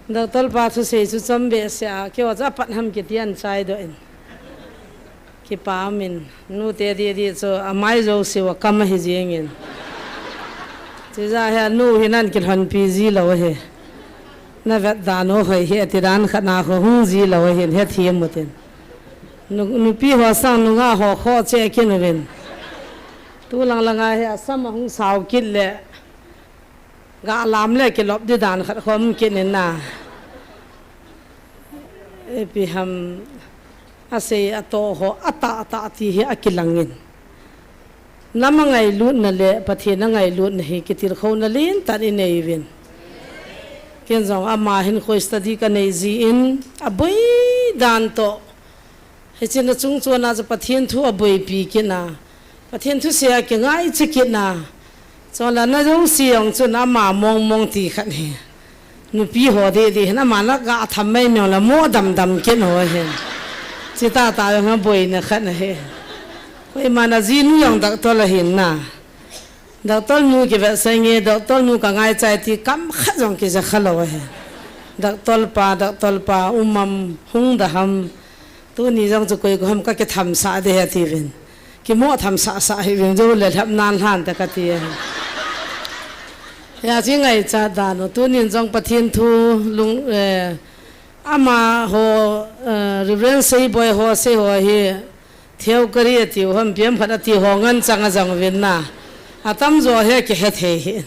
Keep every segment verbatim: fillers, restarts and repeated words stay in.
Doctor pa thusei chu chom behseh a, keiho chu apat ham kiti an chaidoh in. Kipa umin, nute didi chu amai jouse uva kam ahi jengin. Chujeh a hi anu hin an kilhonpi ji lou ahi. Na vet dan u hoi hi ati dan khat na kho hung ji lou ahin, hethem utin. Nu, nupi ho sang nungah ho kho che kit uvin. Tu lang langa hi asam ahung sao kit le, ga lam le kilop di dan khat khom kit in na. Ipi ham asei atoh ho atah atah ti hi akilangin. Nam angailutna le Pathen angailutna hi kitilkhouna lentah in inei uvin. Ken jong ama hinkho study kanei jin aboi dan toh. Hiche na chung chon a chu Pathen thu aboipi kit na. Pathen thusei a kingaicha kit na. Chule na jouse jong chun ama mong mong ti khat hi. Nupi ho didi hin ama na ga tham mai mong le mo dam dam kit ho hin. Chutah tah jong aboina khat ahi. Koima na jinu jong doctor ahin na. Doctor nu kivetsah inge, doctor nu kangaicha e ti kam khat jong kija kha lou ahi. Doctor pa, doctor pa, um am, hung da ham. Tuni jong chu koi ko ham kakitham sah ding ahi atiuvin. Kimo tham sah sah hih uvin, jou le lhep nan lhan te kati ahi. Hijeh a chu ngaichat dan u, tunin jong Pathen thu lung, eh, amaho, eh, Reverend Seiboi ho, sei ho hi, theokari atiu ham, piam khat ati ho ngen chang a jang uvin na. Atamjo hi kihe thei hi.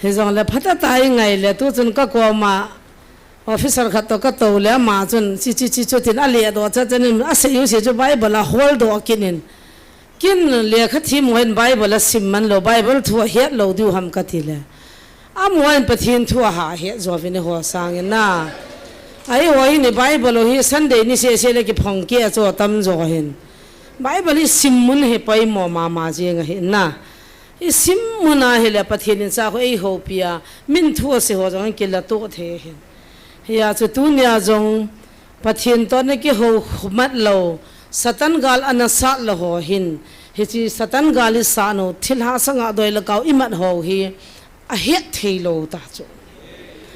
Hijongle phatah tah a ingai le, tu chun kakoma officer khat toh katou le ama chun, chi, chi, chi, chutin aledoh chat chat in, asei u sei chu Bible a holdoh kit in. Ken lekha themho in Bible asim man lou, Bible thu ahet lou diu ham kati le. Amaho in Pathen thu aha het jo uvin eiho sangin na. Eiho hin Bible u hi Sunday ni seh seh le kiphong keh a chu atamjo hin. Bible hi sim mun hi poimo mama jeng ahi na. Isim mun a hile Pathen in cha khu eihoupi a, min thu asei ho jong kilatoh thei ahin. Hijeh a chu tunia jong Pathen toh na kihou mat lou, Satan gal ana sat lou ho hin, hiche Satan gal isat u, thilha sanga doi le kau imat ho hi, ahet thei lou ta chu.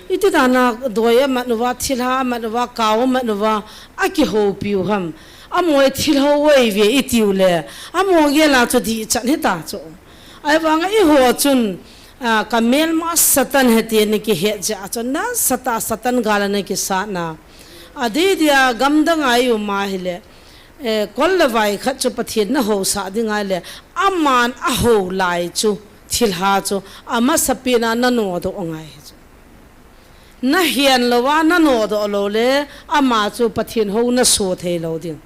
Iti dan a doi amat uva, thilha amat uva, kau amat uva, akihoupi u ham. Amaho thilhou uve itiu le, amaho gel a chu dihchan hita chu. Ahivanga eiho chun, a, kamelma Satan ahi ti ana kihet jeh a chu, nasatah a Satan gal ana kisat na. Adeh dia gamdang a i um a hile, eh, kol le vai khat chu Pathen nahousah ding ahile, aman ahou lai chu, thilha chu, amasapen a nanodoh ngai chu. Nahen louva nanodoh lou le, ama chu Pathen hou naso thei lou ding.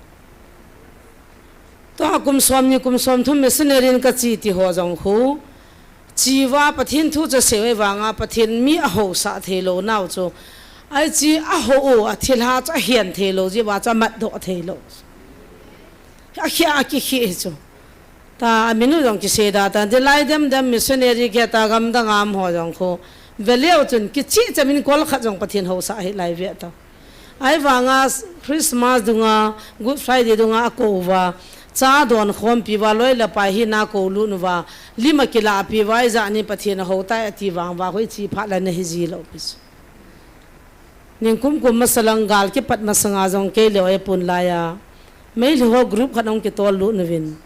Tua kum somni kum somthum missionary in kache ti ho jong khu, che uva Pathen thu chu asei u ahivanga Pathen mi ahousah thei lou nau chu. Ahi che ahou u, athilha chu ahen thei lou jeh uva chu amatdoh thei lou. Akhia akikhih hi chu. Ta amin u jong kisei da ta, hilai dem dem missionary kiti gamdang a um ho jong khu. Veleu chun kicheh chan in kol khat jong Pathen housah hih lai ve ta. Ahivanga Christmas dunga, Good Friday dunga akou uva, cha donkhompi uva, loi le pai hina akoulut uva, lim akilahpi uva, ijat nin Pathen ahou tai ati vang uva, hoiche phat le nahi ji lou pi chu. Ningkum kum masa lang gal kipat masanga jong kei le oi pun lai a, Meitei ho group khat ahung kitol lut uvin.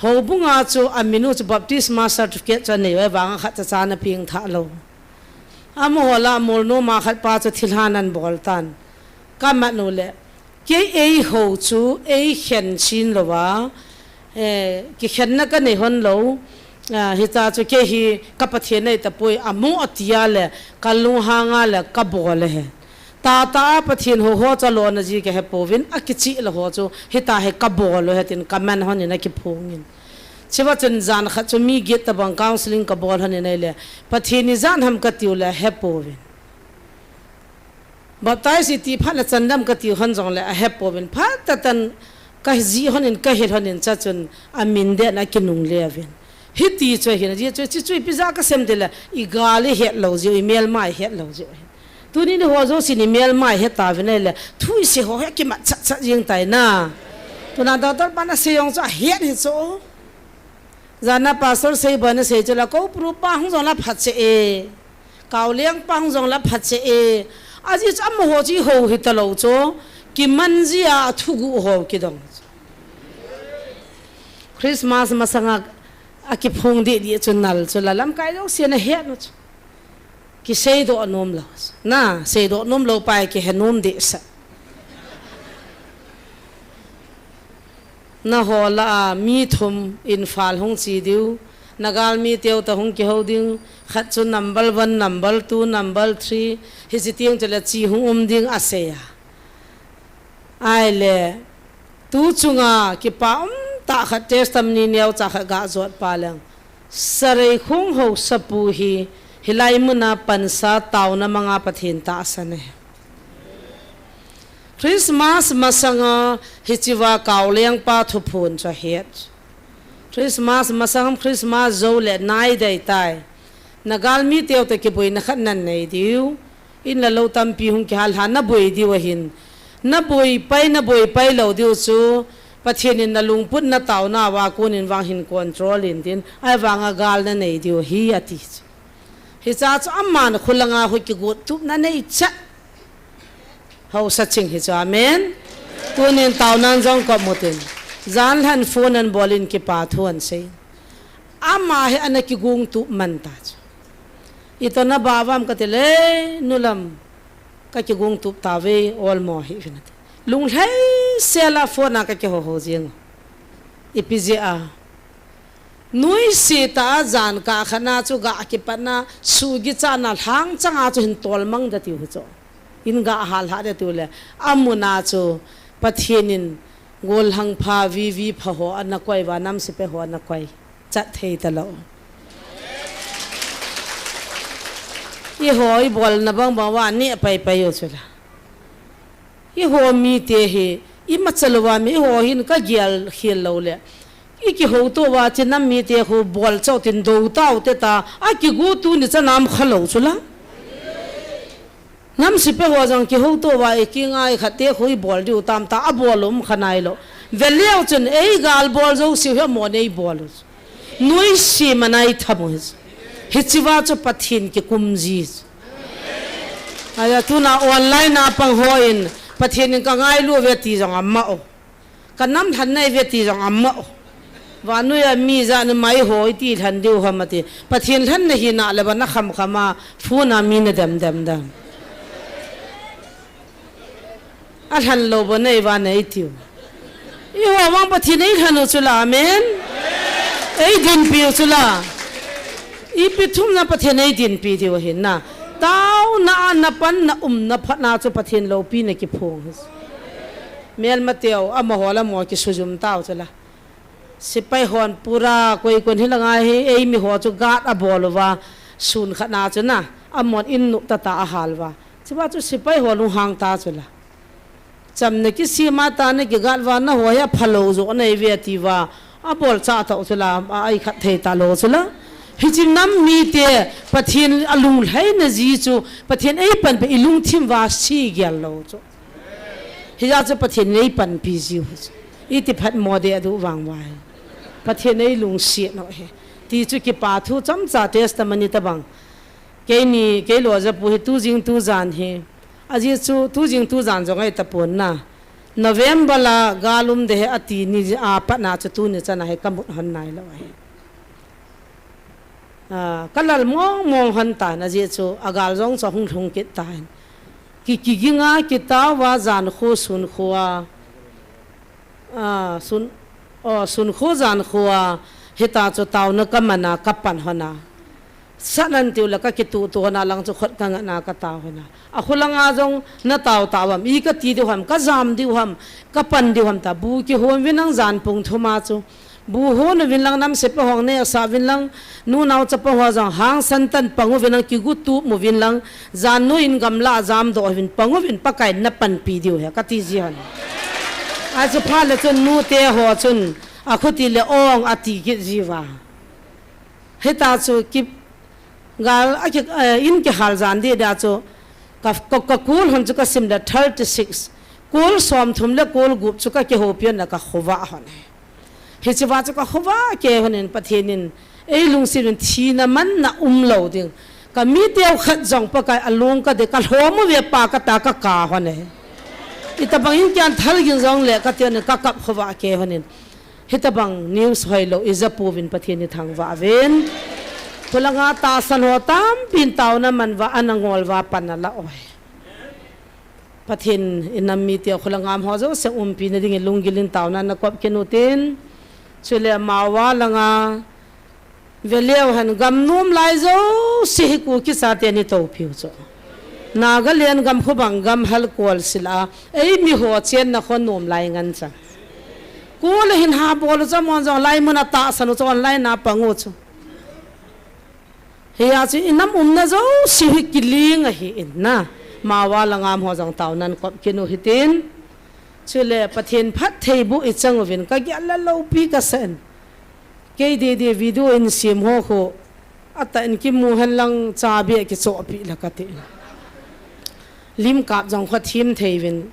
Houbung a chu amin u chu baptisma certificate chu anei u ahivanga khat cha cha ana peng tha lou. Amaho lah a molnom a khat pa chu thilha ana bol tan. Kamat u le, kei eihou chu eikhen chin louva, eh, kikhenna kanei hon lou, ah, hitia chu kei hi ka Pathen ahi tapoi, amo ati a le, kalunghang a le, kabol ahi. Tahtah a Pathen hou ho chu alona ji kahe pouvin, akicheh lou ho chu, hitia hi kabol u ahi tin, kaman hon in akiphong in. Chua chun jan khat chu mi get tabang counseling kabol hon in ahile, Pathen ijat ham kati u le ahe pouvin. Baptize iti phat le chan dem kati u hon jongle ahe pouvin. Phat tah tah in kajih hon in kahil hon in chua chun amin den akinungle uvin. Hiti chu ahin, ajeh chu, chu, chu ipi jeh a kasem ti le, igal ihet lou jeh u, imelma ihet lou jeh u ahin. Tuni ni ho jousen imelma ihet tauvin ahile, thu isei ho hi akimat chat chat jeng tai na. Tuna doctor pan asei jong chu ahet hi chu. Jan a pastor Seiboi in asei chu la, Koupuru pa hung jong la phatseh e. Kaoliang pa hung jong la phatseh e. Ajeh chu amaho chu ihou hitalou chu, kiman jia athuguh ho kidong. Christmas masanga akiphong deh deh chu nal chu la lamkai jouse nahet u chu. Kiseidoh nom lou. Na, seidoh nom lou pa hi kihe nom deh sah. Naho lah a mi thum Imphal hung che diu. Nagal mi teu toh hung kihou ding. Khat chu number one, number two, number three. Hiche teng chule che hung um ding asei a. Ahile, tu chunga kipa umtah khat testimony neocha khat ga jot pa leng. Sareikhong haosapu hi, hilai muna pansa taona manga Pathen tahsan ahi. Christmas masanga hichea Kaoleng pa thuphon chu ahet. Christmas masang Christmas jou le nai dei tai. Nagal mi teu toh kiboina khat nanei diu. In le lou tampi hung kihal lha naboi diu ahin. Naboi pai, naboi pai lou diu chu. Pathen in nalungput nataona uva konin vang hin control in tin. Ahivanga gal nanei diu ahi ati chu. Hichea chu aman khulanga khu kigot tupna nei chat. Haosa ching hi chu, amen. Tunin taonan jong kop mutin. Jan lhan phone anbol in kipa thu ahin sei. Ama hi ana kigong tup man ta chu. Itoh nabah uvam kati le, nulam. Kakigong tup tauve, olmo hih uvin ati. Lunglhai sela phone a kakiho ho jeng. Ipi jeh a. Nuisat a jan kah khat na chu ga kipatna, sugi chana lhang changa chu hin tolmang da tiu hi chu. In ga hal ha da tiu le, amun a chu Pathen in gollhang pha, vivi pha ho ana koi uva, namsepa ho ana koi. Chat thei talou. Eiho ibolna bang bang uva neh pai pai u chu la. Eiho mite hi, imacha louva mi eiho hin kagel khel lou le. Ikihouto uva chu nam mite khu bol chau tin dou tau te ta, akigo tuni chan a um kha lou chu la. Namsepa ho jong kihouto uva ikingai khat te khu ibol diu tam ta, abol um kha nailou. Veleu chun eigal bol jouse hi amon eibol u chu. Nuisat mana itham u hi chu. Hichea chu Pathen kikum ji chu. Aja tuna online a pang hon, Pathen in kangailu uve ti jong ama o. Kanam lhan nai uve ti jong ama o. Vannoi a mi jat ni mai ho iti lhan diu ham ati. Pathen lhan nahi nale ba nakham kham a phone a mi nadem dem dem. Alhan lou bou nei uva nei tiu. Eiho vang Pathen eilhan u chu la, amen. Eidinpi u chu la. Ipi thum na Pathen eidinpi diu ahi na. Taona a napan na um na phatna chu Pathen loupina kiphong hi. Melma teu amaho la mo kisujum tau chu la. Sepai hon pura koi kon hilanga hi, eimi ho chu guard abol uva, sun khat na chu na, amon in nup tata ahal uva. Chua chu sepai ho lunghang ta chu la. Chamna kisem a tana kigat uva, naho hi aphalou jo nai uve ati uva, abol cha tau chu la, a, ai khat thei talou chu la. Hiche nam mite, Pathen alunglhaina ji chu, Pathen eipanpi ilungthim uva si gel lou chu. Hijeh chun Pathen in eipanpi jiu hi chu. Iti phatmo ding adu vang uva hi. Pathen in eilungset u ahi. Ti chu kipa thu chomcha testimony tabang. Keini, kei lojapu hi tujing tujan hi. Ajeh chu tujing tujan jong ahi tapon na. November la gal um ding ahi ati ni a pat na chu tuni chan a hi kamut hon nailou ahi. A, kalal mong mong hon tan, ajeh chu agal jong chu ahung lhung kit tan. Ki, kiging a, kitao uva, jan kho, sun kho a, a, sun, o, sun kho, jan kho a, hita chu taona kaman a, kapan hon a. Sat nan tiu le kakituh tuh hon a lang chu khut kangat na katao hon a. Akhu langa jong natao tao uvam, i kati diu ham, kajam diu ham, kapan diu ham ta, bu kihon uvin lang jan pung thum a chu. Bu hon uvin lang namsepa hon nehsah uvin lang, nu nao chapa ho jong hangsan tan pang uvin lang, kigo tup uvin lang, jan noiyin gamla a jamdoh uvin pang uvin Pakai in napanpi diu ahi, kati ji hon. Achu phat le chun nute ho chun, akhuti le ong ati kit ji uva. Hita chu ki, gal a ki, eh, in kihal jan ding dia chu, ka, ka, kakol hon chu kasim le thirty six. Kol somthum le kol gup chu kakihoupi hon le kakhovah hon ahi. Hichea chu kakhovah kei hon in Pathen in eilungset uvin thina manna umlou ding. Ka miteu khat jong Pakai alung ka de, ka lhom uve Pa, ka ta ka ka hon e. Itabang in kian thal gin jong le ka ti hon in ka kap khovah kei hon in. Hitabang news hoilou i ja pouvin Pathen i thangvah uvin. Khulanga tahsan ho tampin taona man uva ana ngol uva pan ala oi. Pathen in nam mite khulanga um ho jouse umpi na dingin lunggil in taona na kop kit utin. Chule amaho langa veleu hen gam nom lai jouse hi Kuki chate ni topiu chu. Nagaland gam khu bang gam hal kol sila. Ei mi ho chenna kho nom lai ngan cha. Kol hin ha bol cha mon jong lai mun a tahsan u chu online a pang u chu. Hia chu i nam umna jouse hi kiling ahi in na. Amaho langa um ho jong taona na kop kit u hitin. Chule Pathen phattheiboh i chang uvin ka gel la loupi ka sa in. Kei dede video in sem ho khu. Atah in kimu hen lang cha beh kichohpi la ka ti. Lim kap jong kho thim thei uvin.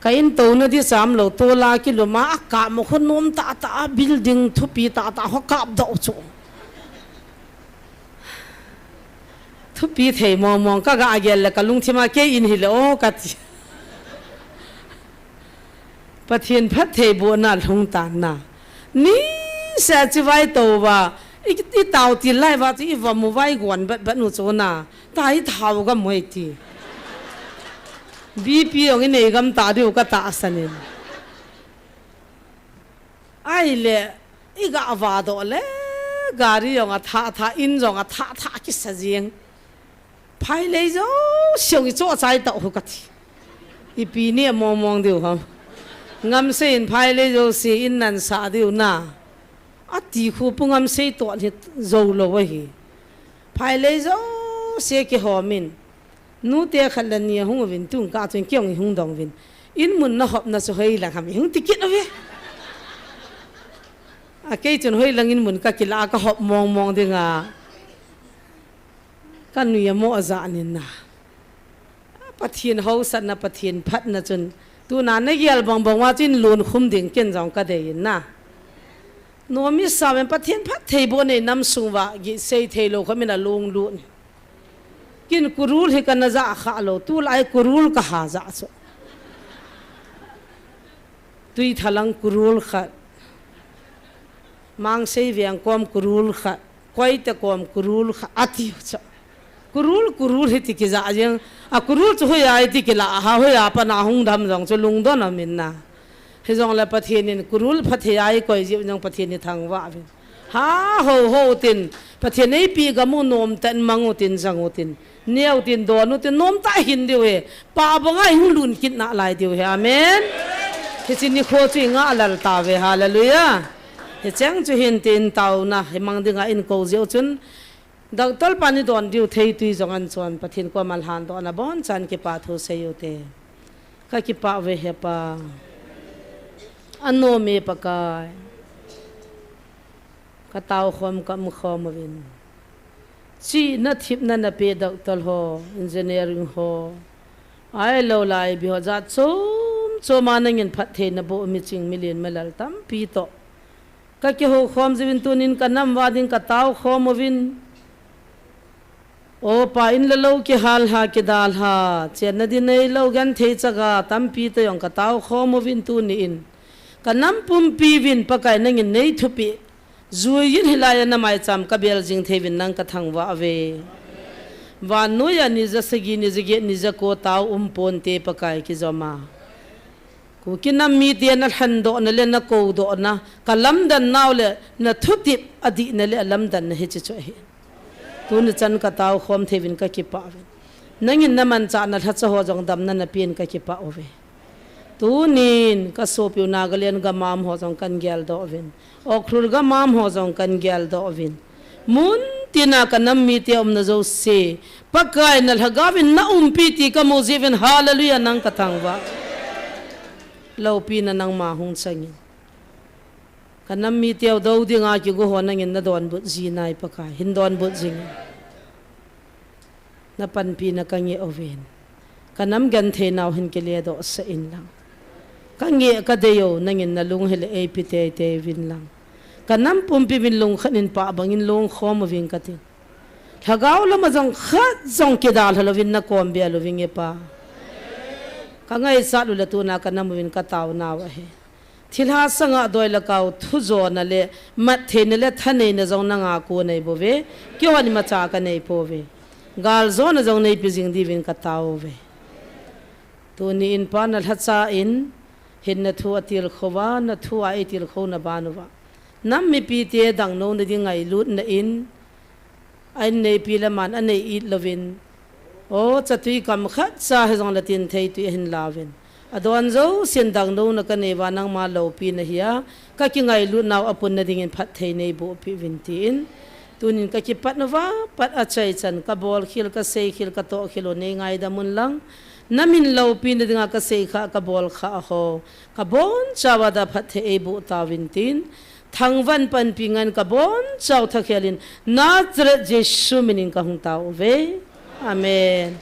Ka in touna di cham lou tola kilum a, a kap mo kho nom tah tah a building thupi tah tah ho kap doh chu. Thupi thei mong mong ka ga gel le ka lungthim a kei in hi le o ka ti. Pathen phattheibohna lhung tan na. Ni sa chi vai to va. I, i tao til lai va chu i va mu vai gon bat bat nu chu na. Ta i thao ga moi ti. B P ong i nei gam ta diu ka tahsan in. Ai le, i ga va doh le, gari jong a tha tha, in jong a tha tha kisa jing. Phai lei jouse jong i cho chai tah u ka ti. I pi ni a mong mong diu ham. Ngamsei in phai lei jouse in nan sa diu na. A ti khu pu Ngamsei toh ni jou lou ahi. Phai lei jouse kihom in. Nute khat le ni a hung uvin tung ka chun kei jong i hung dong uvin. In mun na hopna chu hoi lang ham i hung ti kit uve. A kei chun hoi lang in mun ka kila ka hop mong mong ding a. Ka nui a mo a ja nin na. Pathen hausatna, Pathen phatna chun. Tuna na gel bang bang uva chun lun khum ding ken jong ka dei in na. Nomi samen Pathen phattheiboh nei nam sung uva, gi sei thei lou khomin a lung lut. Kin kurul hi ka na ja kha lou, tulai kurul ka ha ja chu. Tuithalang kurul khat. Mangsei veng kom kurul khat. Koite kom kurul khat. A ti u chu. Kurul, kurul hi ti kija jeng. A kurul chu hoiya i ti kila a ha, hoiya pa na hung dam jong chu lungdon a min na. Hijong le Pathen in kurul phatthei a i koi jiu jong Pathen i thangvah uvin. Ha, ho, ho tin. Pathen ei pi gam u nom tah in mang u tin, jang u tin. Neo tin, don u tin, nom tah hin diu he. Pa banga i hung lun kit na lai diu he. Amen. Hichi ni kho chu i nga lal ta ve. Hallelujah. Hicheng chu hin tin taona. Hi mang dinga in ko jiu chun. Doctor pa ni don diu thei tui jong an chon Pathen koma lhan doh na bon chan kipa thu sei u te. Ka kipa ve he Pa. Ano me Pakai. Ka tao khom ka mu khom uvin. Chi na thip na na pe doctor ho, engineering ho. Ai lo lai bi ho ja chom chom a nangin phatthei na boh mi ching mi lien mi lal tampi to. Ka kihou khom jiuvin tunin ka nam uva ding ka tao khom uvin. O Pa in le lou kihal ha kidal ha. Chenna din nei lou genthei chaga tampi to jong ka tao khom uvin tuni in. Ka nam pumpi uvin Pakai nangin nei thupi. Jui in hilai a na maicham ka bel jing thei uvin nang ka thangvah uve. Vannoi a ni ja sagi ni ja get ni ja ko tao um ponte Pakai kijom a. Kuki nam mite na lhan doh na le na kou doh na, ka lamdan nau le na thutip a dih na le a lamdan na hichi chu ahi. Tuni chan ka tao khom thei uvin ka kipa uvin. Nangin na manchah na lhacha ho jong damna na pen ka kipa uve. Tunin ka sopiu Nagaland gam a um ho jong kan gel doh uvin. Ukhrul gam a um ho jong kan gel doh uvin. Mun tina ka nam mite umna jouse. Pakai na lhagao vin na umpi ti ka mu jiuvin hallelujah nang ka thangvah. Loupina nangma hung changin. Ka nam miteu dou dinga kigo ho nangin na donbut ji nai Pakai. Hin donbut jing. Na panpina ka ngeh uvin. Ka nam genthei nau hin kile doh sah in lang. Ka ngeh ka dei u nangin na lung hile eipi teitei uvin lang. Ka nam pumpi uvin lungkhat in pa bangin lungkhom uving ka tin. Lhagao lama jong khat jong kidalha louvin nakom beh louvin e Pa. Kangaichat u le tuna kanam uvin kataonau ahi. Thilha sanga doi le kau thu jona le mat theina le thaneina jong nanga kon neibouve. Keihon imacha kaneipouve. Gal jona jong neipe jing diuvin kataouve. Tuni in Pa nalhacha in hinna thu atilkhou va, nathu a eitilkhou na ban uva. Nam mipite dangnouna ding ngailutna in, a inneipi le man anei it louvin. O, chatui kam khatcha hijongle tin thei tui ahin lauvin. Adon jousen dangnouna kanei uva nangma loupina hia, kakingailutnau apunna dingin phatthei neiboh peh uvin tin. Tunin kakipat uva, pat achaichan, kabolkhel, kaseikhel, katohkhel u neingaidam unlang. Namin loupina dinga kaseikhah, kabolkhah ho. Kabonchauva da phatthei eiboh tauvin tin. Thangvah in panpi ngan kabonchau thakhelin Nazareth Jesu minin kahung taouve. Amen.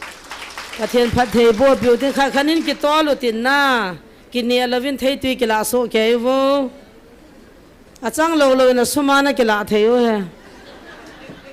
Pathen phatthei boh peh u tin khat khat in kitol u tin na. Kineh louvin theitui kilah soh kei uvo. Achang lou louvin asum a nakilah thei u he.